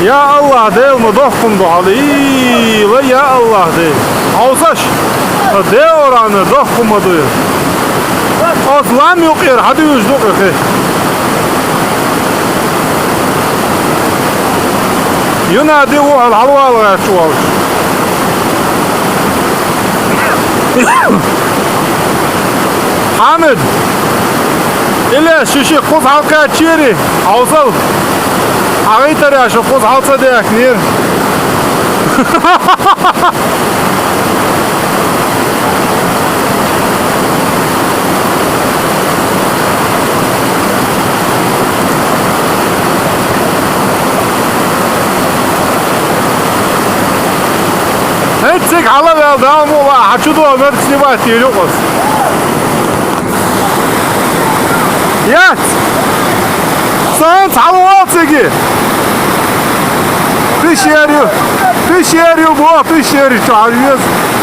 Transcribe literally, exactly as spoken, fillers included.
Я Аллах, Дела, ма дохкум ду хьала, ила, я Аллах, Дела. Хьовсаш, Дела орана дохкум ма ду. Оцу лам юкъера хьадуьйжу ду кхе. Юна де ву хьала хьалавала гӀерташ волуш. Хьамид! Илес, шу ши кхуза хьалакхаьччери, хьовсал. Хьагайтарехь шу кхуза хьал ца дехнера. ХӀинца цига хьала а ваьлла, Дала мукъ лахь, хьан чу догӀу мерц снимать дийр ю-кх ас. Яц! Сан хьала вал цига! Пещера ю! Пещера ю, боху, пещера чу хьан веза!